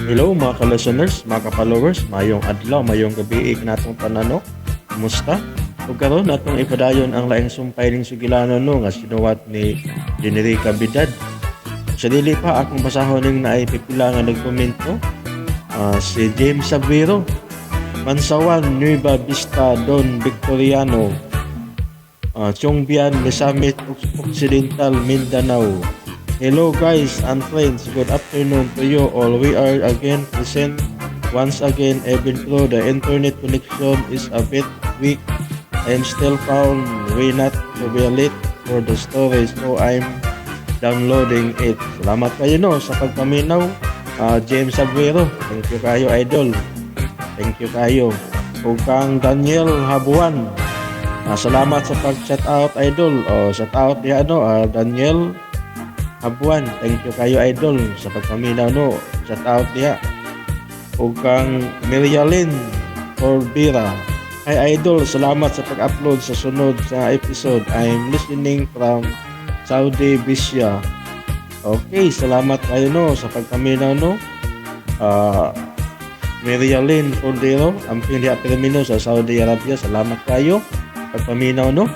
Hello mga ka-listeners, mga ka-followers, mayong adlaw, mayong gabi natong tanan no. Kumusta? Ug karon atong ipadayon ang laing sumpay ning sugilano no nga sinuwat ni Generica Bidad. Sa dili pa akong basahon ning naay pipila nga nagkomento. Si James Sabiro, Mansawan, Nueva Vista, Don Victoriano, Chongbian, Misamis Occidental, Mindanao. Hello guys and friends, good afternoon to you all. We are again present once again, even though the internet connection is a bit weak. I am still found way not to be late for the story, so I'm downloading it. Salamat kayo no sa pagpaminaw, James Aguero. Thank you kayo, idol. Thank you kayo. Ug kang Daniel Habuan. Salamat sa pag-shout out, idol. O, shout out di ano, Daniel Habuan. Thank you kayo, idol, sa pagpaminaw no. Shout out diha. Ug kang Mirialyn Corbira. Hi idol, salamat sa pag-upload sa sunod sa episode. I'm listening from Saudi Bisya. Okay, salamat kayo no sa pagpaminaw no. Mirialyn Cordero, ang diha pirmino sa Saudi Arabia. Salamat kayo pagpaminaw no.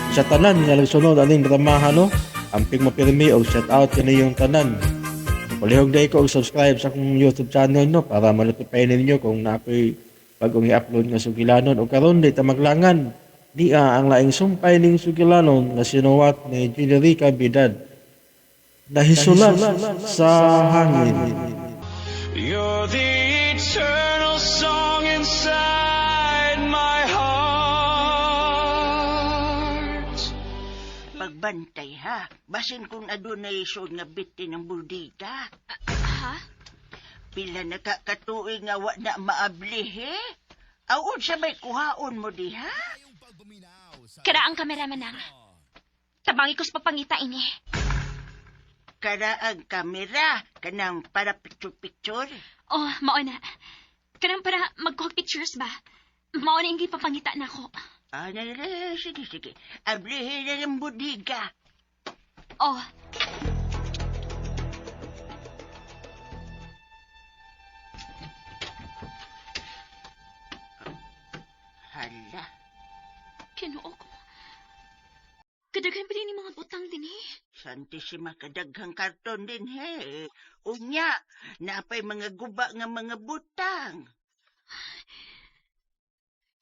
Sa tanan nga nagsunod aning dramaha no. Amping mapirmi og shout out kaniyong tanan. Palihog day ko og subscribe sa akong YouTube channel no para ma-notify ninyo kung naa ko'y bagong i-upload nga sugilanon. O karon di ta maglangan niya ang laing sumpay ning sugilanon nga sinuwat ni Generica Bidad. Nahisulat sa hangin. You're the eternal song inside my heart. Pagbantay ha. Basin kung adunay sud nga bitin ng bodega. Ha? Pila na ka katuig nga wa na maabli he? Aw unsa may kuhaon mo diha? Kara ang kamera manang. Tabangi ko sa pagpangita ini. Kara ang kamera kanang para picture-picture. Oh, mao na. Kanang para magkuha pictures ba? Mao na ingay papangita na ako. Ah, na, na, na, sige, sige. Ablihin na ng bodega. Oh. Hala, Kinuo ko. Kadaghan pa din yung mga butang din eh. Santisima kadaghang karton din he. Unya, napay mga guba nga mga butang.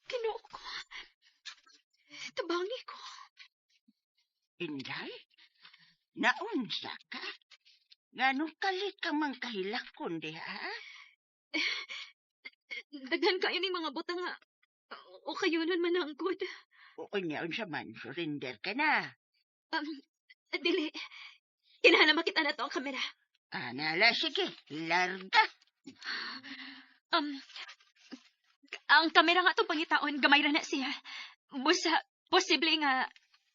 Kinuo ko. Tabangi ko. Inday, naunsa ka? Nganong kalit ka man kahilakon diha? Daghan kayo ning mga butang nga. O kayo nun man ang good. O unya, unsa man, surrender ka na. Dili. Kinahanglan makita na to ang kamera. Anala, sige, larga. Ang kamera nga itong pangitaon, gamay ra na siya. Busa, posible nga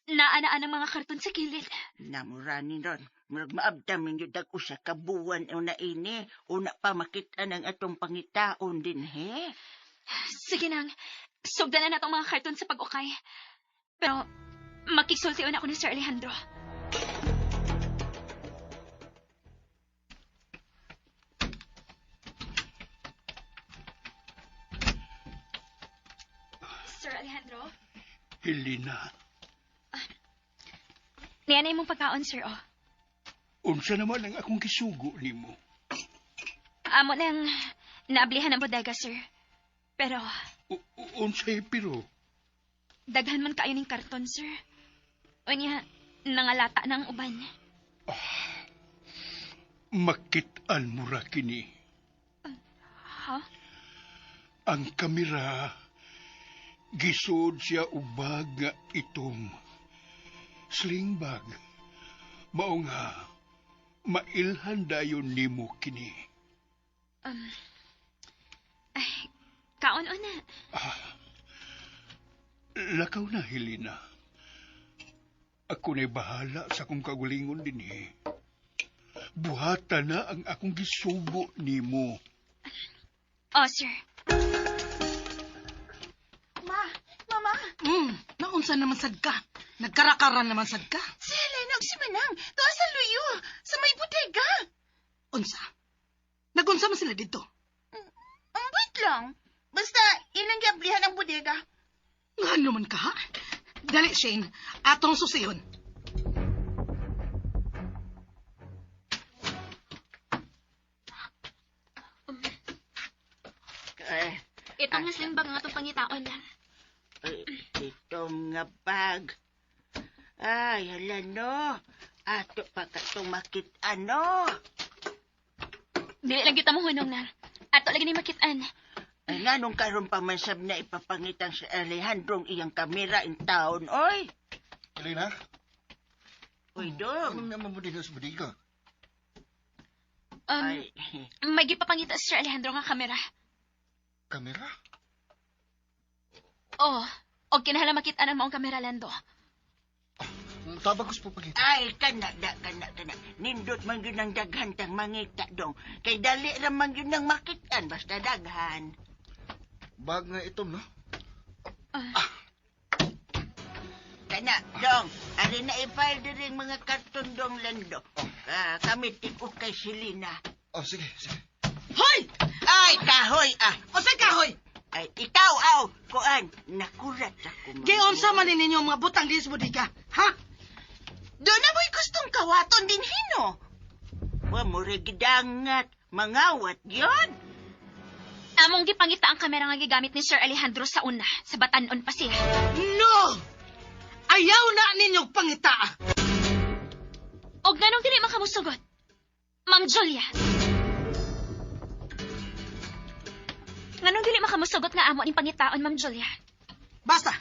naanaan ang mga karton sa kilid. Namurani ron, murag maabdam ninyo dag usa ka buwan una ini, una pa makita ng atong pangitaon din he. Sige nang, sugdan na natong mga karton sa pag-ukay. Pero, makigsulti ako ni Sir Alejandro. Sir Alejandro? Helena, Niya na imong pagkaon, sir, oh. Unsa naman ang akong gisugo nimo? Amo nang naablihan ang bodega, sir. Pero, Unsay pero? Daghan man kayo ning karton, sir. Unya, nangalata na ang uban. Makit-an mo ra kini. Ha? Ang kamera, gisod siya og bag nga itom. Sling bag. Mao nga, mailhan dayon nimo kini. Ay, kaon na. Lakaw na, Helena. Ako na'y bahala sa akong kagulingon dinhi. Buhata na ang akong gisugo nimo. Oh, sir. Ma, mama. Naunsa naman sad ka? Nagkarakaran naman sad ka? Si Helena ug si Manang, tuwa sa luyo, sa may bodega. Unsa? Nagunsa Nag-unsa man sila dito? Wait lang. Basta, ilang gablihan ang bodega. Ngano man ka, ha? Dali, Shane. Atong susihon. Eh, Itong nga sling bag nga atong pangitaon. ay, itong nga bag. Ay, hala no. Ato pa ka itong makita, no. Dili lang kita mo hunong na. Ato lagi ni makitaan. Ay, nganong karon pa man sab na ipapangitang si Alejandro ang iyang kamera in town, oy. Helena, Oy, dong. anong naman mo din sa bodega? Um, Ay, may gipapangita si Sir Alejandro nga kamera. Kamera? Oh, og kinahanglan makita ang maong kamera Lando. Tabag ko sa pagpangita. ay, kana, da, kana, kana. Nindot man yun ang daghan tang mangita, dong. Kay dali ra man yun ang makitaan, basta daghan. Bag nga itom, no? Kana, dong. Ari na i-file diri ang mga karton, dong, Lando. Ah, kami tig-ok kay Selena. Oh, sige, sige. Hoy! Ay, kahoy, ah. Unsa kahoy? Ay, ikaw, aw, kuan. Nakurat ako. Giunsa man ni ninyo ang mga butang din sa bodega, ha? Doon na mo'y gustong kawaton din hino. Wa mo gidangat. Mangawat yun. Among gipangita ang kamera nga gigamit ni Sir Alejandro sa una, sa Batanon pa siya. No! Ayaw na ninyong pangita. Og nganong dili man kamusugot? Ma'am Julia. Nganong dili makamusugot nga amo ning pangitaon, Ma'am Julia? Basta,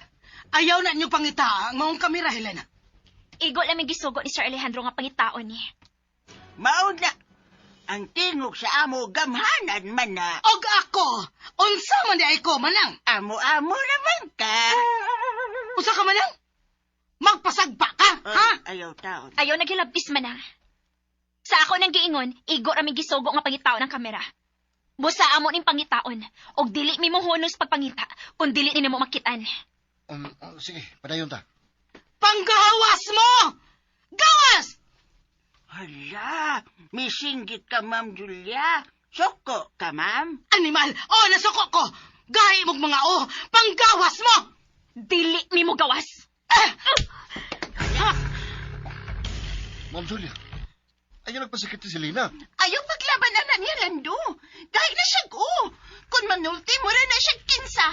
ayaw na ninyong pangita ang maong kamera, Helena. Igo lang may gisugo ni Sir Alejandro nga pangitaon ni. Mao na. Ang tingog sa amo, gamhanan man na. Og ako, unsa man di ay ko manang? Amo-amo naman ka. Unsa ka manang? Magpasagpa ka, ha? Ay, ayaw taon. Ayaw naghilabtis man ang. Sa ako nang giingon, igo ra may gisugo nga pangitaon ang kamera. Busa amo ning pangitaon, og dili mi mohunos pagpangita, kun dili ni nimo makitan. Oh, sige, padayon ta. Panggawas mo! Gawas! Hala, misinggit ka, Ma'am Julia. Soko ka, ma'am. Animal! Oh, nasuko ko! Gahi mong mga o! Panggawas mo! Dili mi mo gawas. Ah! Ha? Ma'am Julia, ayaw nagpasakit si Selena. Ayaw paglaban na niya, Lando. Dahil na siya ko. Kung manulti mo na siya kinsa.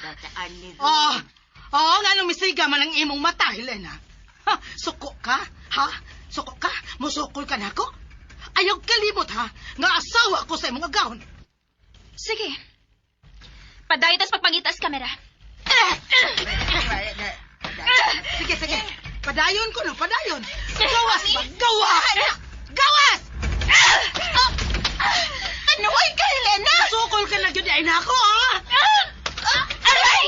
Dataan ni Oh, oh, nga nung misiga man ang imong mata, Helena. Ha, suko ka? Ha? Suko ka? Musukol ka nako? Ayaw kalimot ha, nga asawa ko sa imong agawon. Sige. Padayon tas pagpangita sa kamera. Sige, sige. Padayon ko no, padayon. Gawas ba? Gawas! Gawas! Kanuhay ka, Helena! Sukol ka na gyud ay nako, ha? Aray!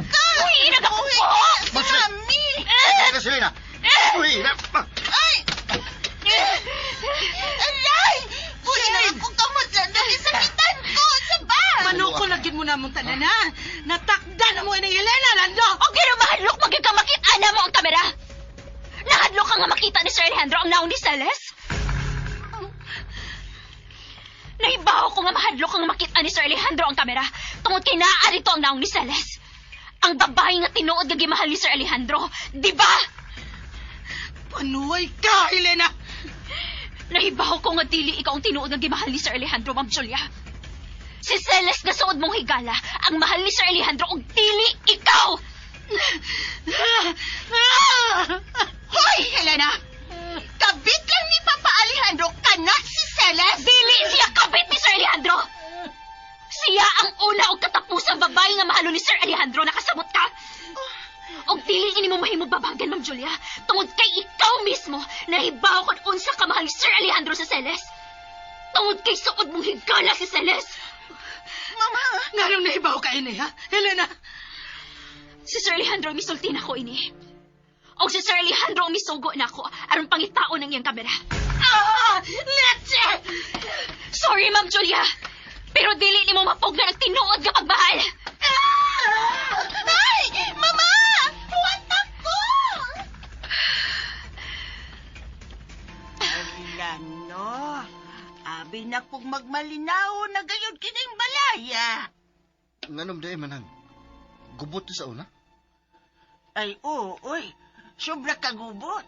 Ka! Uy, nagakupo! Ma'am Julia! Mami! Uy na, Selena! Uy na! Ah, Ay! Aray! Puli na akong kamot, Lando. Isakitan ko sa bag! Manuko na gyud mo na mong tanan, ha? Natakda na mo ni Helena, Lando! O ginamahadlok maging ka makita na mo ang kamera! Nahadlok ka nga makita ni Sir Alejandro ang naong ni Celes? Nahibaw ko nga mahadlok nga makita ni Sir Alejandro ang kamera tungod kay naa rito ang naong ni Celes. Ang babae nga tinuod nga gimahal ni Sir Alejandro, di ba? Panuay ka, Helena! Nahibaw ko nga dili ikaw ang tinuod nga gimahal ni Sir Alejandro, Ma'am Julia. Si Celes nga suod mong higala, ang mahal ni Sir Alejandro og dili ikaw! Hoy, Helena! Kabit lang ni Papa Alejandro kana si Celes! Dili siya kabit ni Sir Alejandro! Siya ang una og katapusang babae nga mahalo ni Sir Alejandro, nakasabot ka? Og dili ini mo mahimo babagan, Ma'am Julia, tungod kay ikaw mismo nahibaw kon unsa ka mahal ni Sir Alejandro sa Celes. Tungod kay suod mong higala si Celes. Mama! Nganong nahibaw ka ini, ha? Helena! Si Sir Alejandro ang misulti nako ini. Og si Sir Alejandro ang misugo nako aron pangitaon ang iyang kamera. Ah! Leche! Sorry, Ma'am Julia. Pero dili nimo mapugnan ang tinuod nga pagmahal. Ay! Mama! Huwag ako! Hala, no. Abi na malinaw na gayud kining balaya. Nganom di manang. Gubot ni sa una. Ay, oo, oy. Sobra kagubot.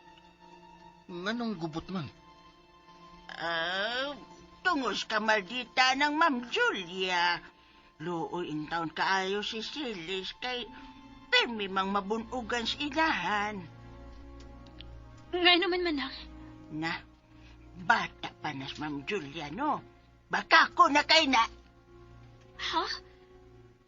Nganong gubot man? Ah, tungos ka maldita ng Ma'am Julia. Luoy in town kaayo si Silis kay pirmi mang mabunugan sa inahan. Nga naman, Manang. Na, bata pa na si Ma'am Julia, no? Baka ko na kay na. Ha?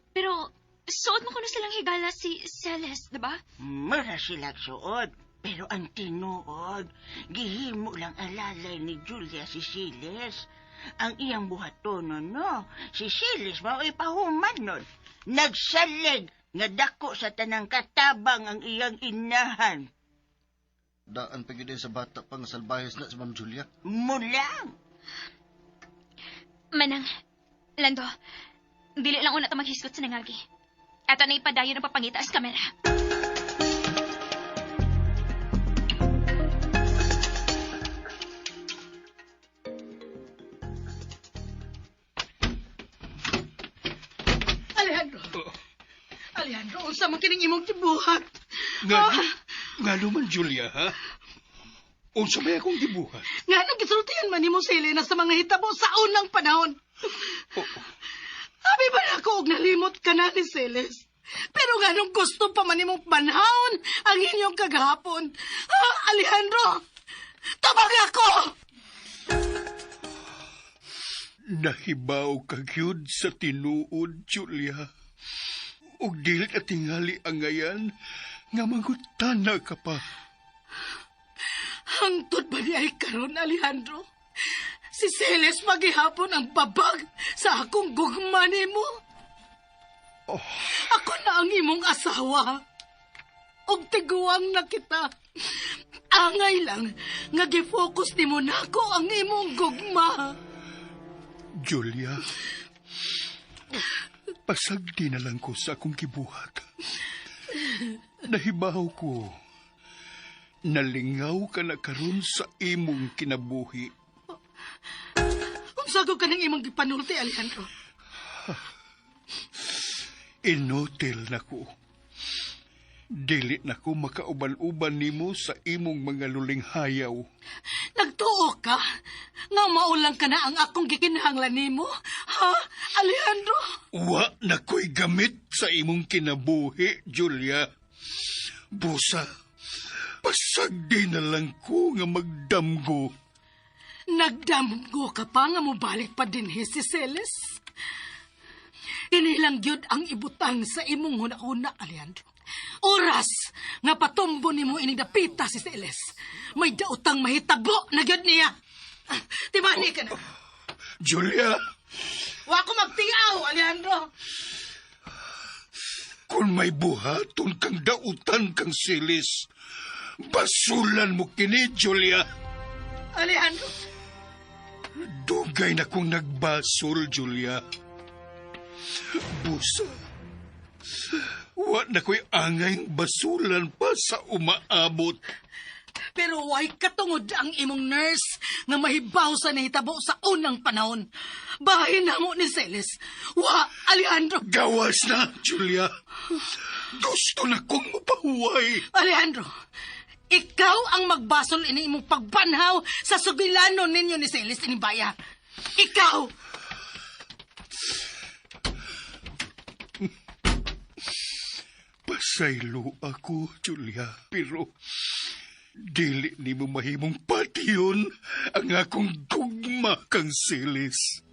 Pero, suot mo ko na silang higala si Celeste, di ba? Mura sila suod. Pero ang tinuod, gihimo lang alalay ni Julia si Siles. Ang iyang buhatonon, no? Si Siles mao'y pahuman nun. Nagsalig nga dako sa tanang katabang ang iyang inahan. Daan pa gyud sa bata pang salbahes na si Ma'am Julia. Mulang! Manang, Lando, dili lang una ta maghisgot sa nangagi. Ato na ipadayon ang papangita sa kamera. Alejandro. Alejandro, unsa man kining imong gibuhat? Nga, nga man, Julia, ha? Unsa may akong gibuhat? Nga nang gisultihan man nimo si Helena sa mga hitabo sa unang panahon. Oh, Abi ba na ako og nalimot ka na ni Celes? Pero nga nung gusto pa man nimong panahon ang inyong kagahapon. Ah, Alejandro! Tabang ako! Nahibaw ka gyud sa tinuod, Julia. Ug dili ka tingali ang ngayan nga mangutana ka pa. Hangtod ba ni ay karon, Alejandro? Si Celes maghihapon ang babag sa akong gugma nimo. Oh. Ako na ang imong asawa. Og tiguang na kita. Angay lang nga gifocus nimo nako ang imong gugma. Julia, pasagdi na lang ko sa akong gibuhat. Nahibaw ko, nalingaw ka na karon sa imong kinabuhi. Unsa ko kaning imong gipanulti, Alejandro? Inutil na ko. Dili na ko makauban-uban nimo sa imong mga lulinghayaw. Nagtuo ka? Nga maulang ka na ang akong gikinahanglan nimo? Ha, Alejandro? Wa na ko'y gamit sa imong kinabuhi, Julia. Busa, pasagdi na lang ko nga magdamgo. Nagdamgo ka pa nga mobalik pa dinhi si Celes? Inilang gyud ang ibutang sa imong huna-huna, Alejandro. Oras nga patumbo nimo ining dapita si Celes. May daotang mahitabo na gyud niya. Ah, Timani ka na. Julia, Wa ko magtiaw, Alejandro. kung may buhaton kang dautan kang silis, basulan mo kini, Julia. Alejandro, Dugay na kong nagbasol, Julia. Busa, wa na ko'y angay basulan pa sa umaabot. pero way katungod ang imong nurse nga mahibaw sa nahitabo sa unang panahon. Bahin na mo ni Celes. Wa, Alejandro. Gawas na, Julia. Gusto na kong mapahuway. Alejandro, ikaw ang magbasol ini imong pagbanhaw sa sugilano ninyo ni Celes ini baya. Ikaw! Pasaylo ako, Julia, pero dili nimo mahimong patiyon ang akong gugma kang silis.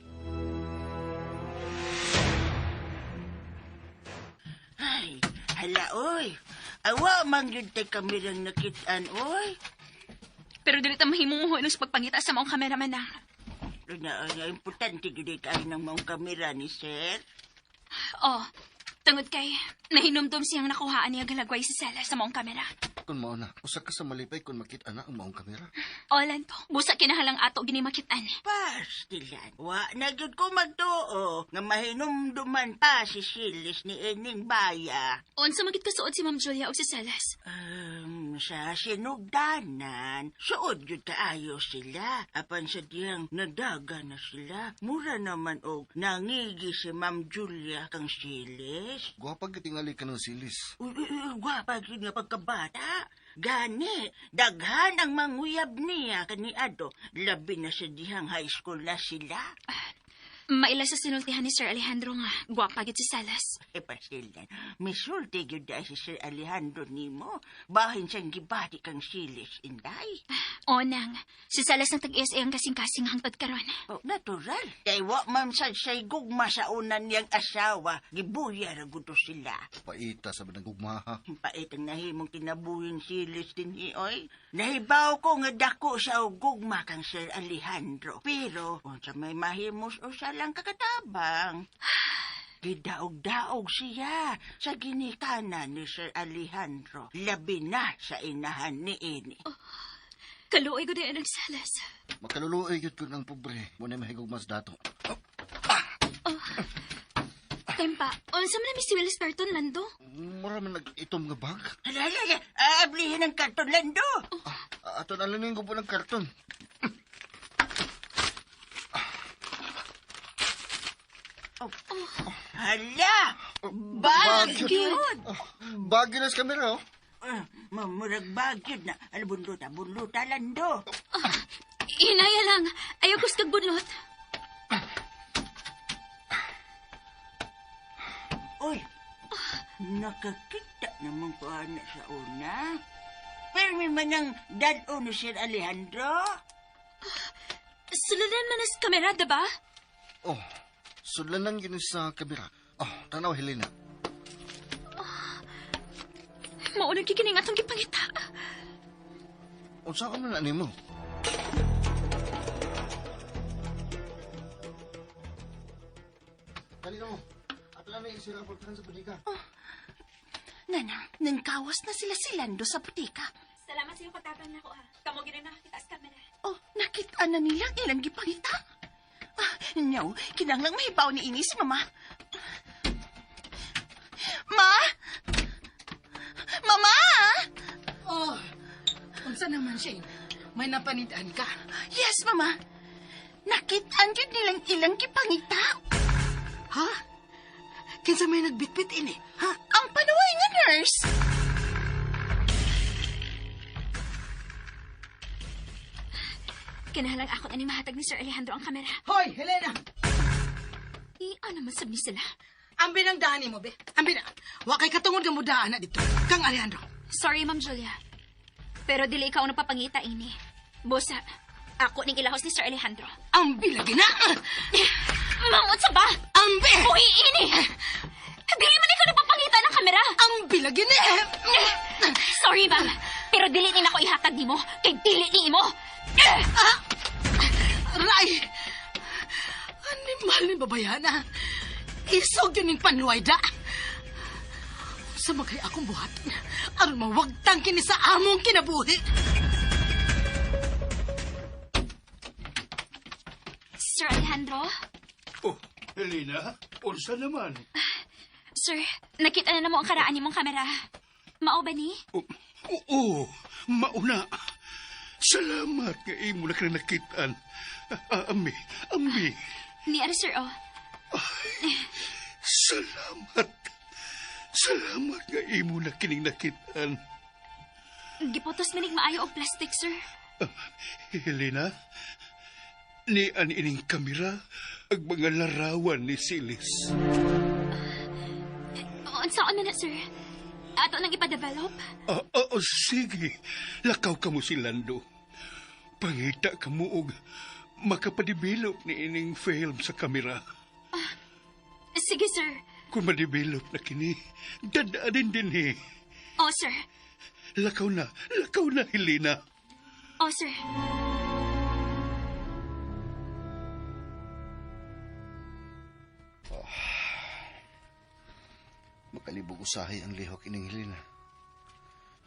Ay, hala, oy. Awa, man yun tay kamerang nakitaan, oy. Pero dili ta mahimong muhuin sa pagpangita sa maong kamera, Manang. Na, na, importante gyud kayo ng maong kamera ni sir. Oh, tungod kay nahinumdum siyang nakuhaan niya galagway si Celes sa maong kamera. Kung mao na, usa ka sa malipay kung makita na ang maong kamera. O, Lando, busa kinahalang ato gini makitaan. Pastilan, wa na gyud ko magtuo nga mahinumduman pa si Silis ni ining baya. Unsa magit kasuod si Ma'am Julia og si Celes? Sa sinugdanan, suod yun kaayo sila. Apan sa diyang nadaga na sila, mura naman og nangigi si Ma'am Julia kang Silis. Gwapa gitingali ka ng silis. Uy, uy, uy, gwapa gyud nga pagkabata. Gani, daghan ang manguyab niya kaniadto. Labi na sa dihang high school na sila. Maila sa sinultihan ni Sir Alejandro nga, gwapa gid si Salas. E pasilan, misulti gyud dahil si Sir Alejandro nimo. Bahin siyang gibati kang Silis, inday. O nang, si Salas ng tag-SA ang kasing-kasing hangtod karon. Oh, natural. Kay wa man sad siya'y gugma sa una niyang asawa, gibuya ra gud to sila. Paita sa banang gugmaha. Pait ang nahimong kinabuhing Silis din oy. Nahibaw ko nga dako sa og gugma kang Sir Alejandro. Pero unsa may mahimos usa lang kakatabang. Gidaog-daog siya sa ginikanan ni Sir Alejandro. Labi na sa inahan ni ini. Kaluoy ko din ang Salas. Makaluluoy gyud ko ng pobre. Muna mahigugmas dato. Tempa, unsa man ni si Willis Carton Lando? Mura man nag-itom nga bag. Hala, hala, hala. Aablihin ang karton, Lando. Ato na lang yung gubo ng karton. Hala! Bag! Bagyod! Bagyo na sa kamera, oh. Mamurag bagyod na. Ala, bunluta, bunluta, Lando. Inaya lang, ayaw ko sa kagbunlot. Uy, nakakita naman ko anak sa una. Pero may manang dad-o ni Sir Alejandro. Sululan man as kamera, diba? Oh, sudlanan yun sa kamera. Oh, tanaw, Helena. Maunang kikining atong gipangita. Unsa ka man na nimo? Kanino mo? Ato na na sila pagkakan sa butika. Nana, nangkawas na sila si Lando sa butika. Salamat sa iyong pagtabang nako ha. Kamo gid ang nakakita sa kamera. Oh, nakita na nila ang ilang gipangita. Ah, no, kinahanglang mahibaw ni ini si Mama. Ma! Mama! Oh, unsa naman, Shane? May napanitan ka? Yes, Mama. Nakitaan yun nilang ilang gipangita. Ha? Kinsa may nagbitbit ini? Ha? Ang panuway nga nurse. Kinahalang ako na ni mahatag ni Sir Alejandro ang kamera. Hoy, Helena! Ano man sab ni sila? Ambi ng daan mo, be. Ambi na. Wa kay katungod nga mudaan na dito. Kang Alejandro. Sorry, Ma'am Julia. Pero dili ikaw ang napapangita ini. Busa, ako ning ilahos ni Sir Alejandro. Ambi lagi na! Ma'am, unsa ba? Ambi! Uy, ini! Dili man ikaw napapangita ng kamera! Ambi lagi na! Sorry, ma'am. Pero dili ni nako ihatag nimo kay dili ni imo. Aray! Animal ni babayana. Isog yun yung panluay da. Sa magkay akong buhat, aron mawagtang kini sa among kinabuhi. Sir Alejandro? Oh, Helena, unsa naman? Sir, nakita na namo ang karaan nimong kamera. Mao ba ni? Oh, oo, mauna. Salamat nga imo na ka nakitaan. Ambi, ambi. Ni ara sir, oh. Salamat. Salamat nga imo na kining nakitaan. Giputos manig maayo og plastic, sir. Helena, ni an ining kamera ang mga larawan ni Silis. Unsaon man na, sir? Ato nang ipa-develop? Sige. Lakaw ka mo si Lando. Pangita ka mo og makapadevelop ni ining film sa kamera. Sige, sir. Kung ma-develop na kini, dadaanin din eh. Oh, sir. Lakaw na, Helena. Oh, sir. Makalibog usahay ang lihok ining Helena.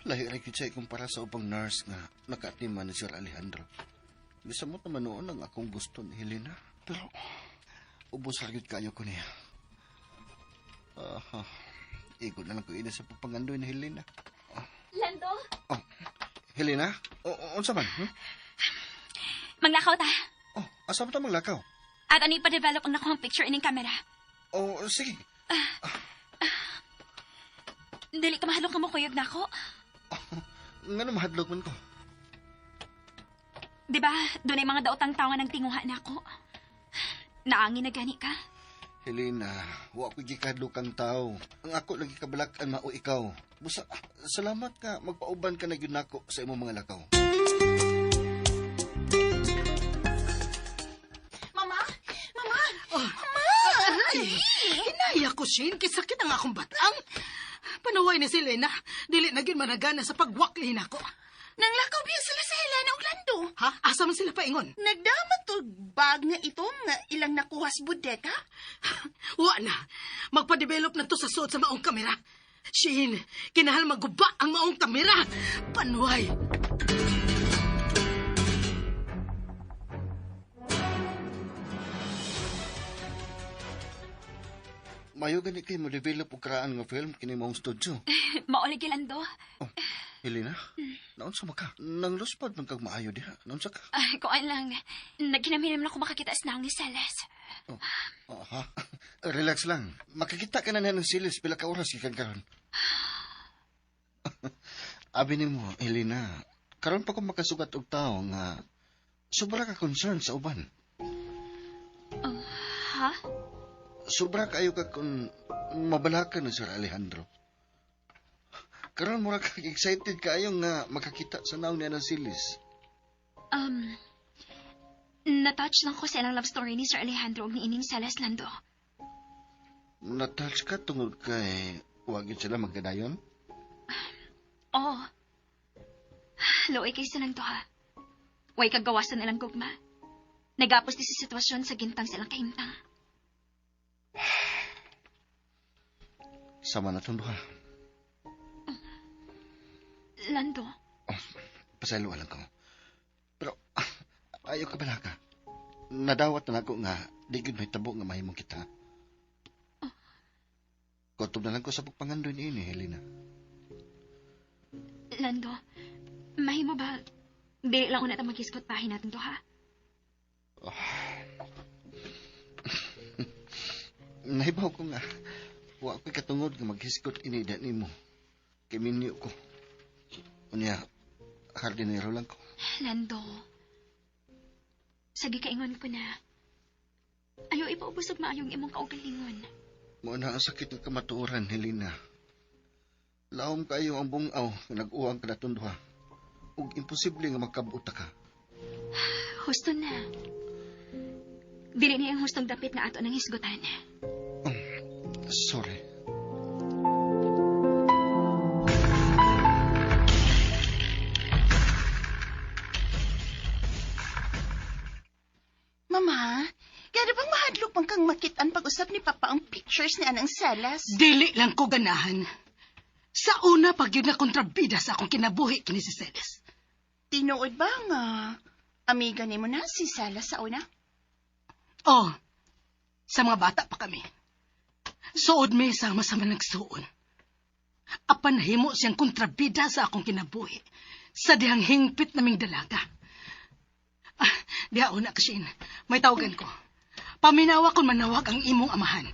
Lahi ra gyud siya ikumpara sa ubang nurse nga nakaatiman ni Sir Alejandro. Gisamot naman noon ang akong gusto ni Helena. Pero ubos ra gyud kayo ko niya. Aha. Igo na lang ko ina sa pagpangandoy ni Helena. Lando? Lando. Oh, Helena? O, unsa man? Hmm? Maglakaw ta. Oh, asa man ta maglakaw? At ano ipa-develop ang nakuhang picture ining kamera. Oh, sige. Dili ka mahadlok ka mo kuyog nako. Ngano mahadlok man ko? Di ba, doon ay mga daotang tawa ng tinguha nako. Naangin na gani ka. Helena, wa ko gikadlok kang tao. Ang ako lagi kabalak-an mao ikaw. Busa, salamat ka magpauban ka na gyud nako sa imong mga lakaw. Mama! Mama! Oh. Aray! Hinaya ko, Shane. Kisakit ang akong batang. Panuway ni si Lena. Dili na gyud managana sa pagwakli nako. Nanglakaw biya sila sa Helena ug Lando. Ha? Asa man sila paingon? Nagdama to bag nga itom nga ilang nakuha sa bodega. Wa na. Magpa-develop na to sa suot sa maong kamera. Shane, kinahal maguba ang maong kamera. Panuway. Mayo gani kay mo develop og karaan nga film kini maong studio. Mao lagi, Lando. Oh, Helena, naunsa man ka? Nangluspad man kag maayo diha. Naunsa ka? Ay, kuan lang. Naghinamhinam lang ko makakita sa naong ni Celes. Oh, oh, ha? Relax lang. Makakita ka na niya ng silis pila ka oras gikan karon. Abi nimo, Helena, karon pa ko makasugat og tawo nga sobra ka concern sa uban. Ha? Sobra kayo ka kung mabalakan ni Sir Alejandro. Karon mura ka excited kaayo nga makakita sa naong niya ng silis. Na-touch lang ko sa ilang love story ni Sir Alejandro ug ni ining Celes, Lando. Na-touch ka tungod kay wag yun sila magkadayon? Oh. Luoy kay silang duha. Way kagawasan nilang gugma. Nagapos di sa sitwasyon sa gintang silang kahimtang. Sama na itong duha. Lando, Oh, pasaylo lang ko. Pero, ayaw ka balaka. Nadawat na ako nga, di gyud may tabo nga mahimong kita. Kutob na lang ko sa pagpangandoy niini, Helena. Lando, mahimo ba? Dili lang una ta maghisgot pahin natin to, ha? Nahibaw ko nga, wa ko'y katungod nga maghisgot inida nimo. Kay minyo ko. Unya, hardinero lang ko. Lando, sagi kaingon ko na. Ayaw ipaubos og maayong imong kaugalingon. Mo na ang sakit ng kamatuoran, Helena. Laom kayo ang bungaw nga nag-uwang ka natong duha. Ug imposible nga magkabuta ka. Husto na. Dili niya ang hustong dapit nga ato ng hisgutan. Sorry. Mama, gano'n bang mahadlok man kang makitaan pag-usap ni Papa ang pictures ni Anang Salas? Dili lang ko ganahan. Sa una pag yun na kontrabida sa akong kinabuhi kini si Celes. Tinuod ba nga amiga nimo na si Salas sa una? Oh, sa mga bata pa kami. Suod mi sama-sama nagsuon. Apan nahimo siyang kontrabida sa akong kinabuhi. Sa dihang hingpit naming dalaga. Ah, diha una ka, Shane. May tawagan ko. Paminawa kung manawag ang imong amahan.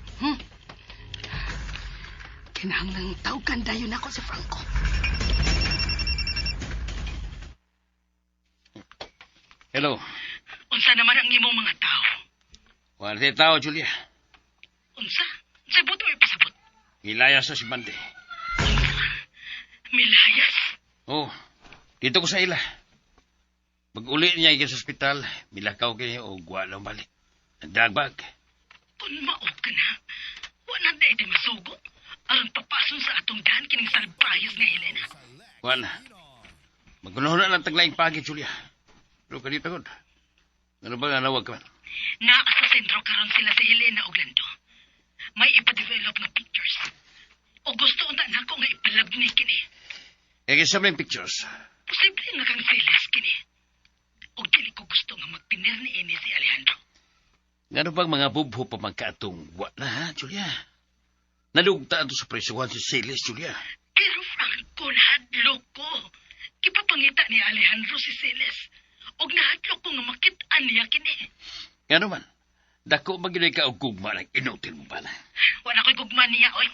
Kinahanglang tawagan dayon ako si Franco. Hello. Unsa naman ang imong mga tao? Wala tayo tao, Julia. Unsa? Unsa buto ipasabot? Gilayas na si Bande. Milayas? Oh, dito ko sa ila. Pag uli niya sa ospital, milakaw kini o wala balik. Nagdagbag. Kung maot ka na, wala na iti masugo. Aron papason sa atong daan kining salbayas nga Helena. Wala. Magunahon na lang taglaing pagi, Julia. Pero kanita ko. Ano ba nga nawag ka man? Naa sa sentro karon sila si Helena ug Lando. May ipa-develop nga pictures. O gusto unta nako nga ipalabni kini. E kaysa yung pictures. Posible nga kang silas kini. Og dili ko gusto nga magtinir ni ini si Alejandro. Ngano bang mga bubho pa magkaatong wa na, ha, Julia? Nalugta ato sa presuhan si Celis, Julia. Pero Franco, Kung hadlok ko, gipapangita ni Alejandro si Celes. Og nahadlok ko nga makit-an niya kini. Nga naman, dako ba gyud ka og gugma ng inutil mo bana? Wala ko'y gugma niya, oy.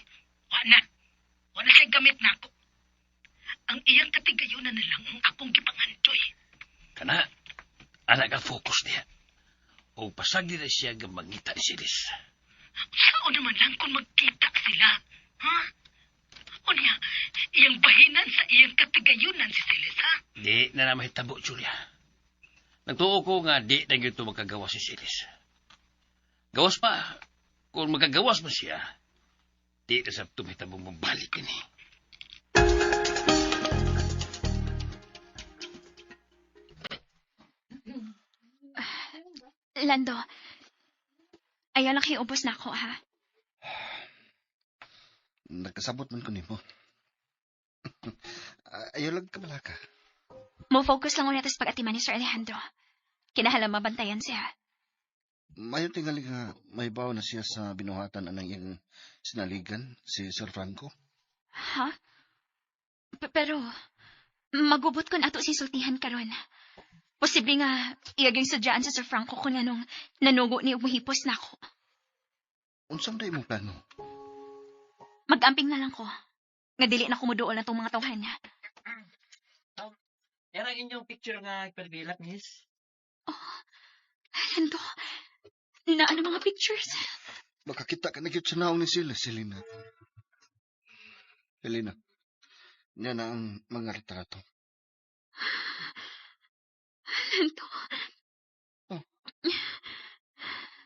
Wala. Wala siya'y gamit nako. Ang iyang katigayunan na lang ang akong gipangandoy. Kana, ana ka focus niya. O pasag nila siya nga mangita ni Silis. Sao naman lang kung magkita sila, ha? O niya, iyang bahinan sa iyang katigayunan si Celes, ha? Di na na mahitabo, Julia. Nagtuo ko nga di na gyud to makagawas si Silis. Gawas pa, kung magagawas man siya, di na sa tumitabong mabalik ini. Lando, ayaw lang kayo ubos na ako, ha? Nagkasabot man ko nimo. Ayaw lang kabalaka. Mo-focus lang ulit sa pag-atiman ni Sir Alejandro. Kinahalang mabantayan siya. Mayo tingali nga mahibaw na siya sa binuhatan anang iyang sinaligan, si Sir Franco. Ha? Pero, magubot ko na ato sisultihan karon. Posible nga, iyaging sadyaan si Sir Franco kung anong nanugo ni umuhipos na ako. Unsam day imong plano? Mag-amping na lang ko. Nga dili na kumuduol na tong mga tawhan. Yan ang inyong picture nga iperbilak, miss. Lando, na ano mga pictures? Makakita ka na gyud sa naong ni sila, Selena. Helena, niya na ang mga retrato. Lando,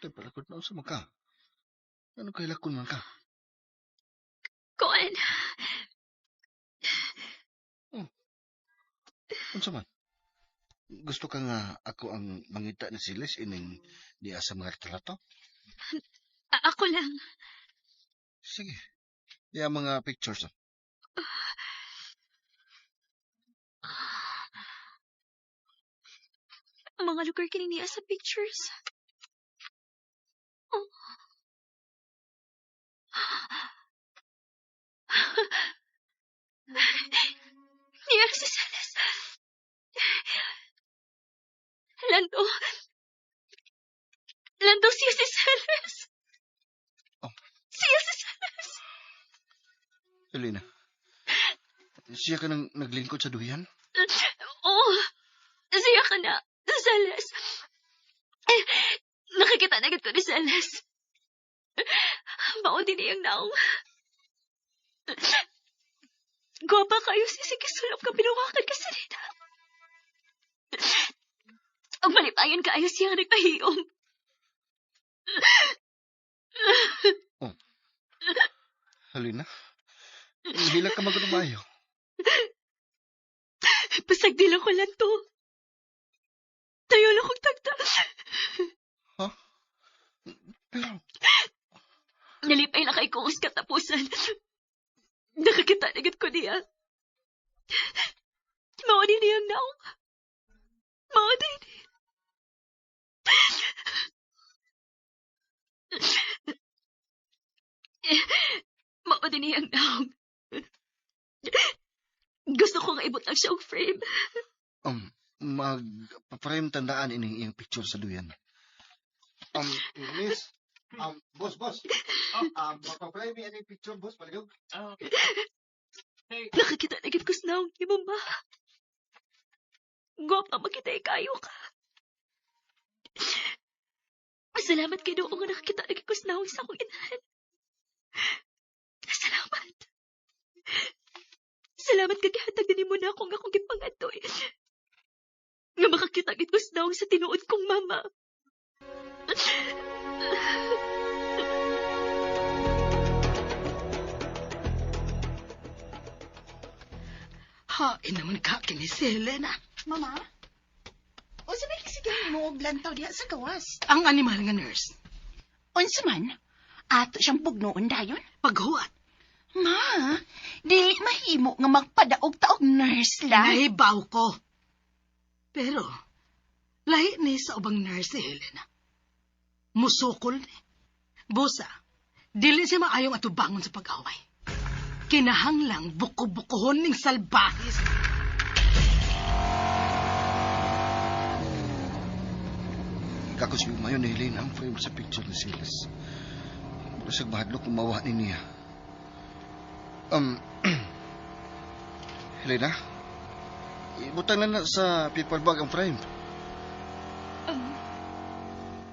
Tay, palakot na sa maka. Ano kay lakon man ka? kuan. Unsa man? Gusto ka nga ako ang mangita ni Siles ining diya sa mga retrato? Ako lang. Sige. Diya mga pictures. Oh. Ang mga lugar kining niya sa pictures. Oh. Niya si Celes. Lando. Lando, siya si Celes. Oh. Siya si Celes. Helena, siya ka nang naglingkod sa duyan? Oo. Siya ka na, Celes. Eh, nakikita na agad ko ni Celes. Mao din iyang naong. Gwapa kayo si sige sulop ka binuwakan ka sa nina. Ang malipayon kaayo siya nagpahiyom. Oh. Helena, hila ka magunumayo. Pasag di lang ko lang to. Tayo lang kong tagta. Ha? Pero... Nalipay na kay kong katapusan. Nakakita na ko niya. Mao din niyang naong. Mao din. Mao din niyang naong. Gusto ko nga ibutang siya og frame. Magpa-frame tandaan ining iyang picture sa duyan. Miss, boss, boss. Magpa-frame ining picture, boss, palihog. Okay. Hey. Nakakita na gid ko sa naong ni mama. Gwapa makita kayo ka. Salamat kay Doong nga nakakita na gid ko sa naong sa akong inahan. Salamat. Salamat kay gihatag din mo na ako nga akong gipangadoy. Nga makakita gid ko sa naong sa tinuod kong mama. Hain naman ka kini si Helena. Mama? Unsa may kisigahan mo og lantaw diha sa gawas? Ang animal nga nurse. Unsa man? Ato siyang bugnoon dayon? Paghuwat. Ma, dili mahimo nga magpadaog taog nurse lang. Nahibaw ko. Pero, lahi ni sa ubang nurse si Helena. Musukol ni. Busa, dili siya maayong atubangon sa pag-away. Kinahanglang buko-bukohon ning salbahis. Kakos yung mayo ni Helena ang frame sa picture ni Silas. Murasag mahadlok kung mawa ni niya. Helena, ibutang na na sa paper bag ang frame.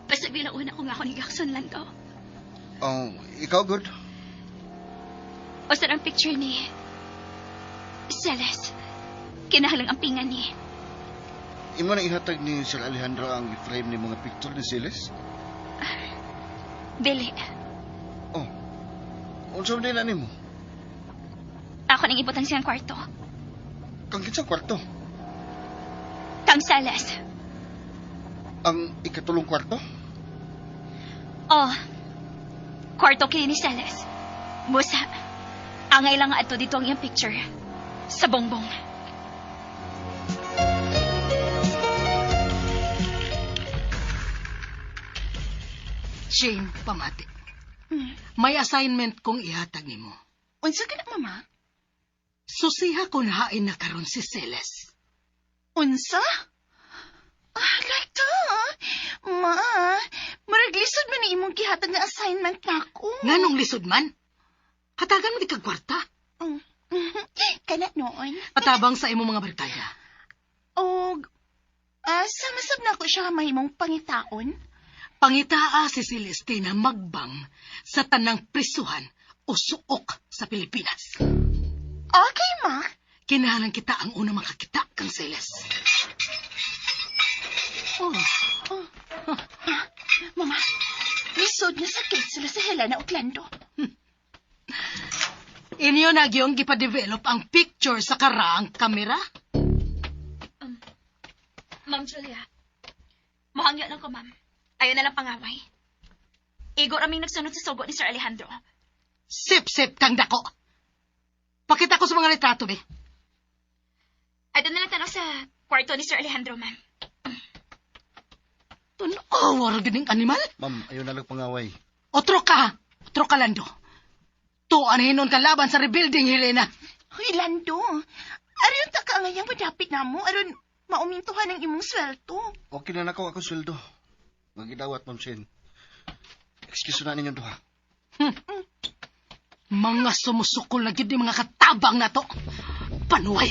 Basta ginauna ko nga ako ni Jackson lang to. Oh, ikaw good? O saan ang picture ni Celes? Kinahalang ang pingan ni. Imo na ihatag ni Sir Alejandro ang frame ni mga picture ni Silas? Dili. Oh, unsa man din na nimo? Ako nang ibutang siyang kwarto. Kang kinsang kwarto? Kang Celes. Ang ikatulong kwarto? Oh. Kwarto kini ni Celes. Busa. Angay lang ato dito ang iyang picture. Sa bongbong. Shane, pamati. May assignment kong ihatag nimo. Unsa ka na, mama? Susiha kung hain na karon si Celes. Unsa? Ah, like to. Ma, marag lisod man ni imong gihatag nga assignment nako. Nganong lisod man? Hatagan mo di kag kwarta. Kana noon. Patabang sa imong mga barkada. Og sama-sab na ko siya mahimong pangitaon. Pangitaa si Celestina magbang sa tanang prisuhan o suok sa Pilipinas. Okay, ma. Kinahanglan kita ang unang makakita kang Celes. Oh. Oh. Ma, mama, lisod nga sakit sila sa Helena Otlando. Inyo na gyung gipa-develop ang picture sa karaang kamera? Ma'am Julia, muhangyo lang ko, ma'am. Ayaw na lang pangaway. Igo raming nagsunod sa sugo ni Sir Alejandro. Sip-sip kang dako. Pakita ko sa mga litrato, be. Ay, doon na lang tanaw sa kwarto ni Sir Alejandro, ma'am. Tunaw, gining animal. Ma'am, ayaw na lang pangaway. Otro ka. Otro ka, Lando. Tuan hinon ka laban sa rebuilding, Helena. Hoy, Lando. Aron ta ka ngayang madapit na mo. Aron maumintuhan ang imong sweldo. Okay na nako ako sweldo. Magidawat, Ma'am Shane. Excuse na ninyong duha. Mga sumusukol na gid ni mga katabang na to. Panuay.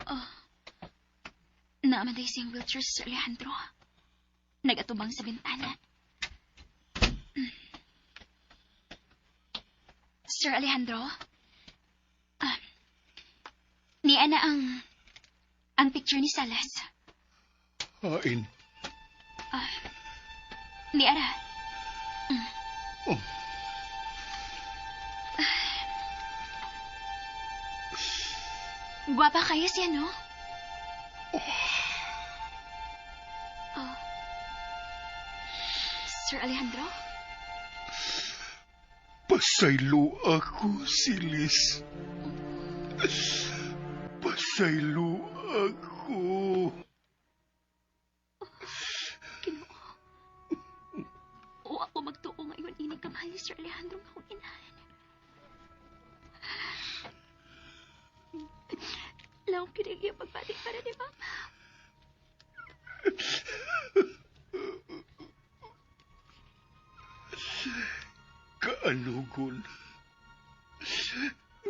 Oh. Naamanday siyang wheelchair, Sir Alejandro. Nagatubang sa bintana. Sir Alejandro? Niya na ang picture ni Salas. Hain. Ni Ara. Oh. Guwapa kayo siya, no? Oh. Sir Alejandro? Pasaylo ako, Silis. Pasaylo ako. Ginoo. Oo, ako magtuo ngayon ini kamahal ni Sir Alejandro nga akong inahan. Lawang kinigyan pagbati para ni Mama. Kaanugon.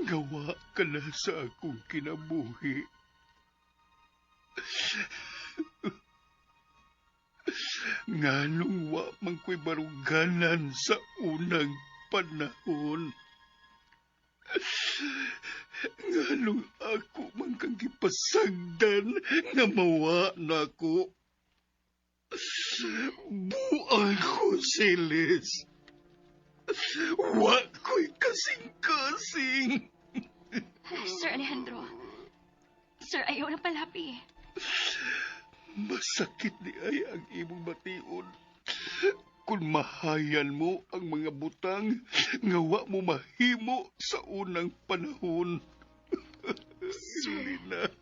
Gawa ka na sa akong kinabuhi. Nganong wa man ko'y baruganan sa unang panahon. Nganong ako man kang gipasagdan nga mawa na ko. Buang ko, Silis. Wa ko'y kasing-kasing. Sir Alejandro. Sir, ayaw na palapi. Masakit ni ay ang imong bation. Kung mahayan mo ang mga butang nga wa mo mahimo sa unang panahon. Sir. Lina.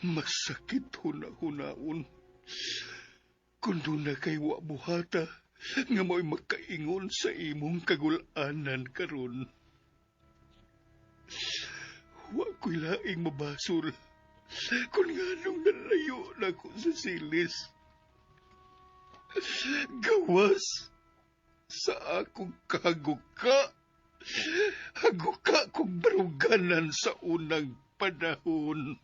Masakit huna-hunaon. Kung doon na kay wa buhata, nga mo'y makaingon sa imong kagulanan karon. Wa ko'y laing mabasol. Kung nganong nalayo na ko sa silis. Gawas sa akong kahaguka. Haguka kong baruganan sa unang panahon.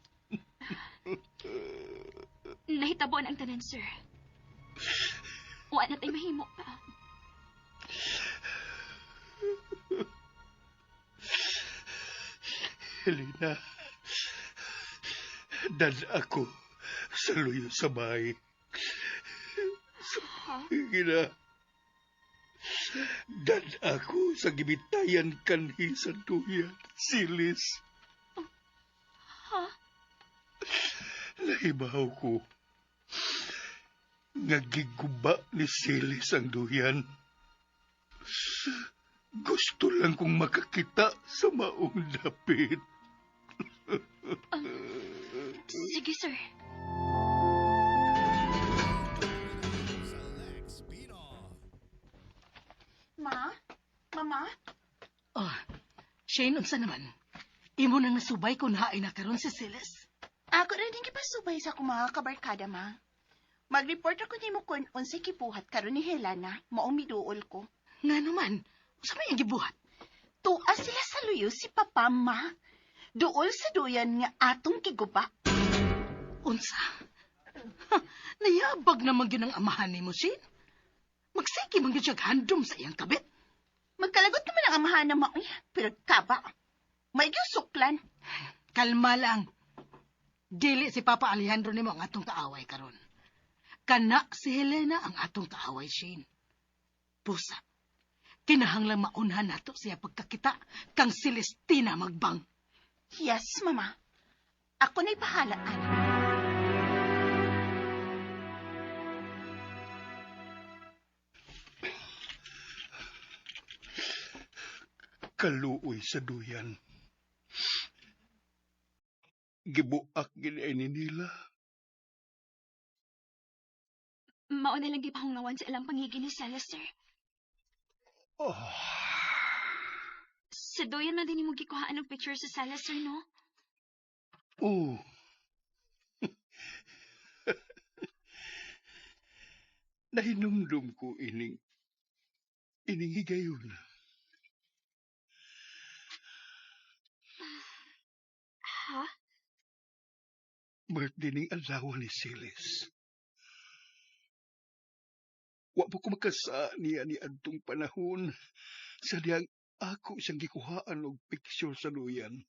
Nahitabuan ang tanan, sir. Wa na tay mahimo pa. Helena, dad ako sa luyo sa bahay. Ha? Gina, dad ako sa gibitayan kanhi sa duyan, silis. Ha? Nahibaw ko. Nga giguba ni Silis ang duyan. Gusto lang kong makakita sa maong dapit. Sige, sir. Ma? Mama? Oh, Shane, unsa naman? Imo nang nasubay kung hain na karon si Siles. Ako rin din kipasubay sa akong mga kabarkada, ma. Mag-report ako nimo kung unsay kibuhat karon ni Helena, maong miduol ko. Nga naman, unsa may ang gibuhat? Tua sila sa luyo si Papa, ma. Duol sa duyan nga atong giguba. Unsa? Ha, nayabag naman gyud ang amahan nimo, Shane. Magsige man gyud siya handom sa iyang kabit. Magkalagot naman ang amahan na maoy, pero kaba. May suklan. Kalma lang. Dili si Papa Alejandro nimo ang atong kaaway karon. Kana si Helena ang atong kaaway, Shane. Pusa, kinahanglan maunhan nato siya pagkakita kang Celestina magbang. Yes, mama. Ako na'y bahala, ana. Kaluoy sa duyan. Gibuak gid ni nila. Mao na lang gipahungawan sa ilang pangigi ni Celes, sir. Oh, Sa duyan man din mo gikuhaan ng picture sa Celes, sir, no? Oh. Nahinumdum ko ining higayon. Ha? Birthday ning adlaw ni Silis. Wa po ko makasa niya ni adtong panahon sa diyang ako siyang gikuhaan og picture sa duyan.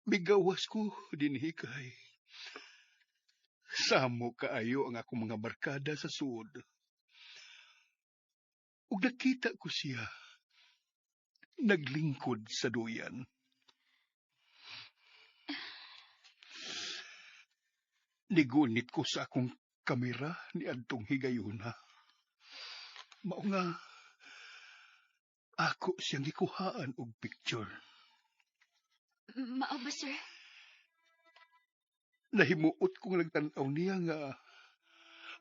Migawas ko dinhi kay samo kaayo ang akong mga barkada sa suod. Ug nakita ko siya naglingkod sa duyan. Nigunit ko sa akong kamera ni adtong higayuna. Mao nga ako siyang gikuhaan og picture. Mao ba, sir? Nahimuot kong nagtan-aw niya nga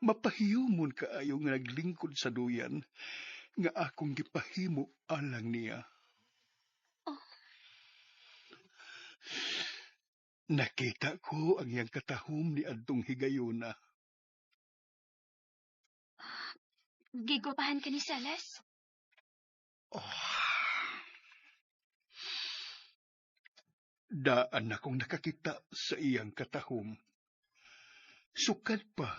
mapahiyumon kaayo nga naglingkod sa duyan nga akong gipahimo alang niya. Oh. Nakita ko ang iyang katahom ni adtong higayuna. Gigwapahan ka ni Celes? Oh. Daan akong nakakita sa iyang katahom. Sukad pa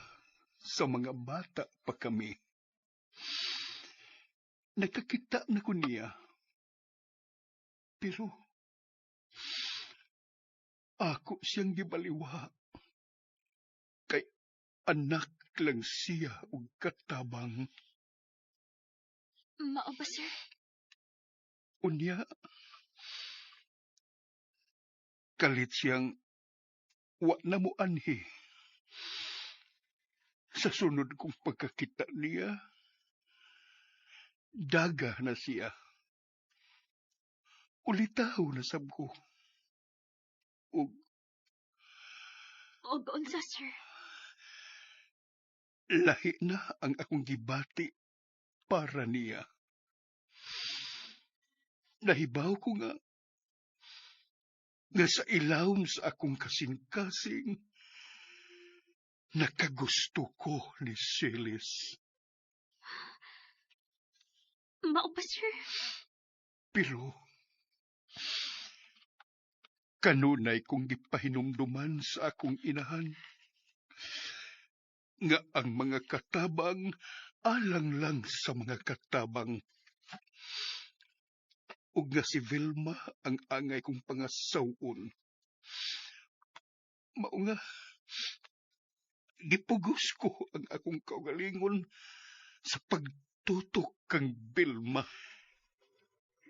sa mga bata pa kami. Nakakita na ko niya. Pero ako siyang gibaliwa. Kay anak lang siya og katabang. Mao ba, sir? Unya, kalit siyang wa na mo anhi. Sa sunod kong pagkakita niya, daga na siya. Ulitaw na sab ko. Og unsa, sir? Lahi na ang akong gibati para niya. Nahibaw ko nga sa ilawom sa akong kasing-kasing, nakagusto ko ni Celis. Mao ba, sir? Pero, kanunay kong gipahinumduman sa akong inahan, nga ang mga katabang alang lang sa mga katabang. Ug nga si Vilma ang angay kong pangasawon. Mao nga, gipugos ko ang akong kaugalingon sa pagtutok kang Vilma.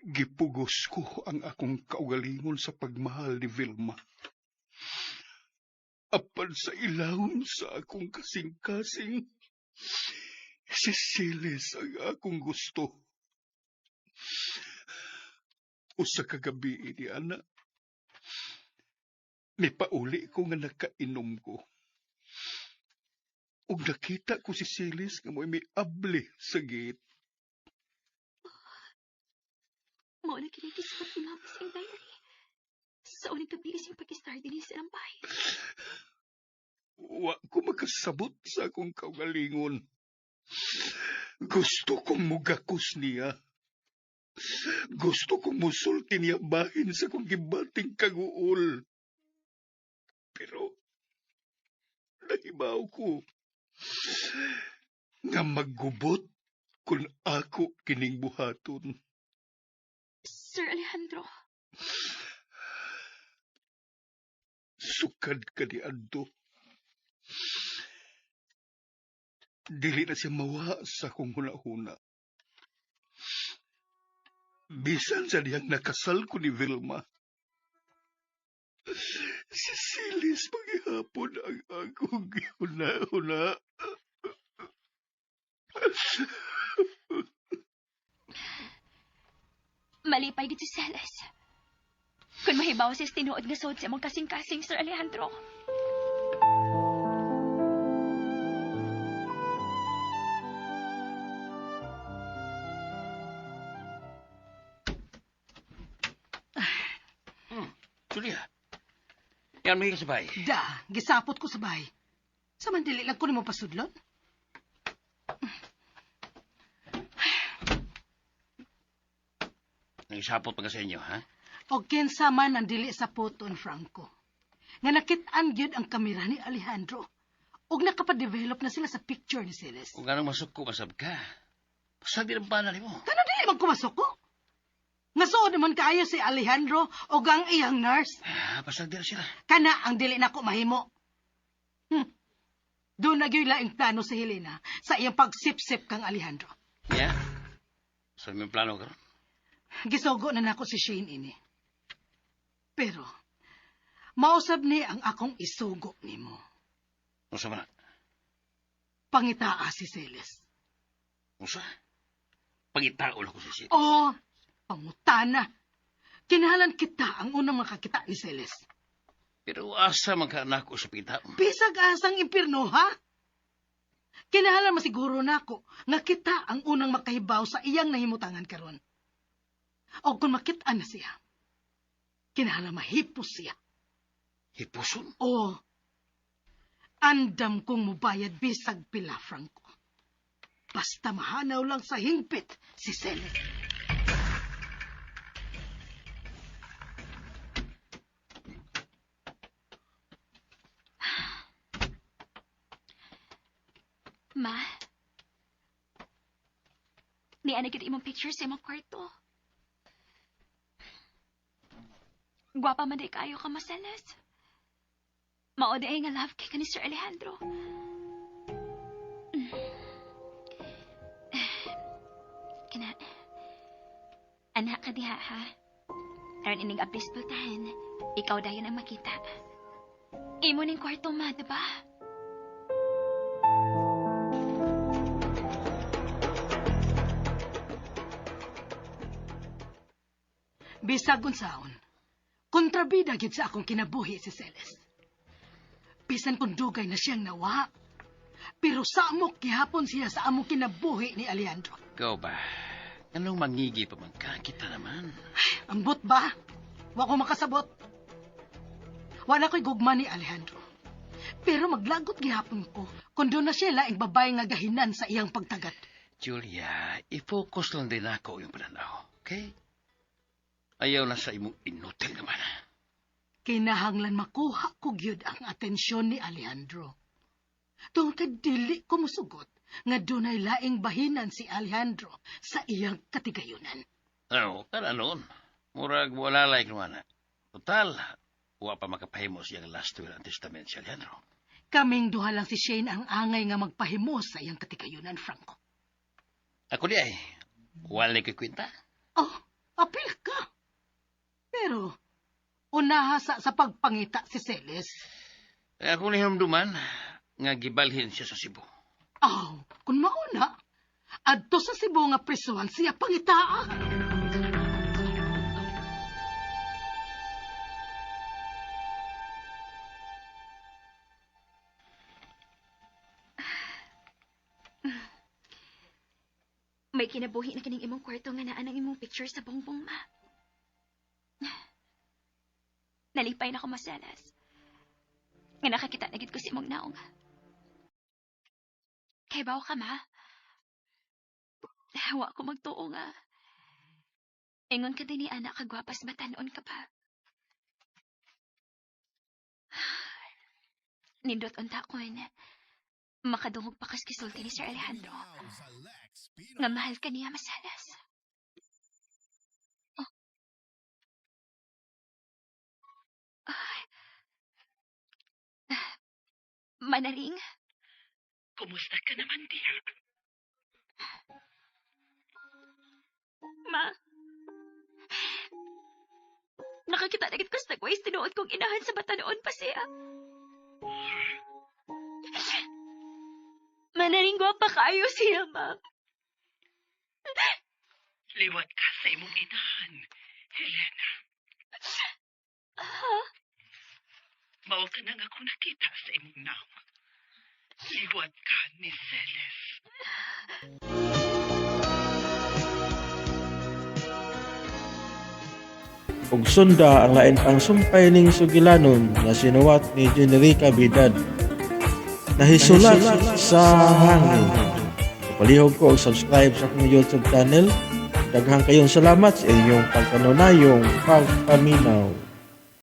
Gipugos ko ang akong kaugalingon sa pagmahal ni Vilma. Apan sa ilawom sa akong kasing-kasing, si Celis ang akong gusto. Usa ka gabi ni ana, mipauli ko nga nakainom ko. Ug nakita ko si Celis nga mo'y miabli sa gate. Mao na kini gisulat ni Mama sa iyang diary. Sa unang gabi isang pag-start din sa bahay. Wa ko makasabot sa akong kaugalingon. Gusto kong mugakos niya. Gusto kong musulti niya bahin sa kong gibating kaguol. Pero, nahibaw ko nga maggubot kung ako kining buhaton. Sir Alejandro. Sukad ka ni Anto. Dili na siya mawa sa akong huna-huna. Bisan sa diyang nakasal ko ni Vilma, si Celis maghihapon ang akong huna-huna. Malipay gid si Celis. Kung mahibaw siya tinuod nga suod sa imong kasing-kasing, Sir Alejandro. Julia, yan may kasabay. Da, gisapot ko sa bahay. Sa mandili lang ko nimo pasudlon. Nangisapot pa ka sa inyo, ha? O kinsa man ang dili sa puton, Franco. Nga nakit-an gyud ang kamera ni Alejandro. Og nakapadevelop na sila sa picture ni Celes. Kung anong masuko, masab ka. Pasag din ang panal mo. Kano dili man kumasuko? Nga suod naman kaayo si Alejandro o ang iyang nurse. Ah, pasag din sila. Kana ang dili nako mahimo. Doon na gyud laing plano si Helena sa iyang pagsipsip kang Alejandro. Yeah? So, may plano karon? Gisugo na nako si Shane ini. Pero, mausab ni ang akong isugo nimo. Unsa man na? Pangitaa si Celes. Unsa? Pangitao lang ko si Celes. Oo, pangutana. Kinahalan kita ang unang makakita ni Celes. Pero asa man ka nako sa pangitao? Bisag asang impirno, ha? Kinahalan masiguro nako nga kita ang unang makahibaw sa iyang nahimutangan karon. O kung makit-an na siya, kinahalan mahipos siya. Hipuson? Oo. Andam kong mubayad bisag pila, Franco. Basta mahanaw lang sa hingpit si Celes. Ma, niya na gyud imong picture sa imong kwarto. Gwapa man di kayo ka, Maseles. Mao di ay nga love kay ka ni Sir Alejandro. Kana, anak ka diha, ha? Aron ining ablis pultahan, ikaw dayon ang makita. Imo ning kwarto, ma, diba? Bisag unsaon, kontrabida gyud sa akong kinabuhi si Celes. Bisan kung dugay na siyang nawa. Pero samok gihapon siya sa among kinabuhi ni Alejandro. Ikaw ba? Anong mangigi pa man ka? Kita naman. Ambot ba? Wa ko makasabot. Wala ko'y gugma ni Alejandro. Pero maglagot gihapon ko kung doon na siya laing babae nga gahinan sa iyang pagtagat. Julia, i-focus lang din ako yung pananaw. Okay? Ayaw na sa imong inutil naman. Kinahanglan makuha ko gyud ang atensyon ni Alejandro. Tungod kay dili ko musugot nga dunay laing bahinan si Alejandro sa iyang katigayunan. Ano, kana noon. Murag wala like naman. Total, wa pa makapahimo siyang last will and testament si Alejandro. Kaming duha lang si Shane ang angay nga magpahimo sa iyang katigayunan, Franco. Ako di ay, wala ko'y kwenta. Oh, apil ka. Pero, unaha sa pagpangita si Celes. Ay, ako nihumduman nga gibalhin siya sa Cebu. Aw, kung mauna, adto sa Cebu nga prisuhan siya pangitaa. May kinabuhi na kining imong kwarto nga naa ng imong picture sa bongbong, ma. Nalipay na ko maselas. Nga nakakita na gid ko sa imong naong. Kay bawo ka, ma. Wa ko magtuo nga. Ingon ka din ni anak kagwapas batanon ka pa. Nindot unta ko makadungog pa kas gisulti ni Sir Alejandro. Nga mahal ka niya, masalas. Oh. Ay. Manaring, Kumusta ka naman, dear? Ma. Nakakita na gid ko sa tagways tinuod kong inahan sa batanoon pa siya. Manaring gwapa kaayo siya, ma. Liwat ka sa imong inahan, Helena. Ha? Mao ka nang ako nakita sa imong naong. Liwat ka ni Celes. Ug sunda ang lain pang sumpay ning sugilanon nga sinuwat ni Generica Bidad. Nahisulat sa hangin. Palihog ko og subscribe sa akong YouTube channel. Daghang kayong salamat sa inyong pagkanunayong pagpaminaw.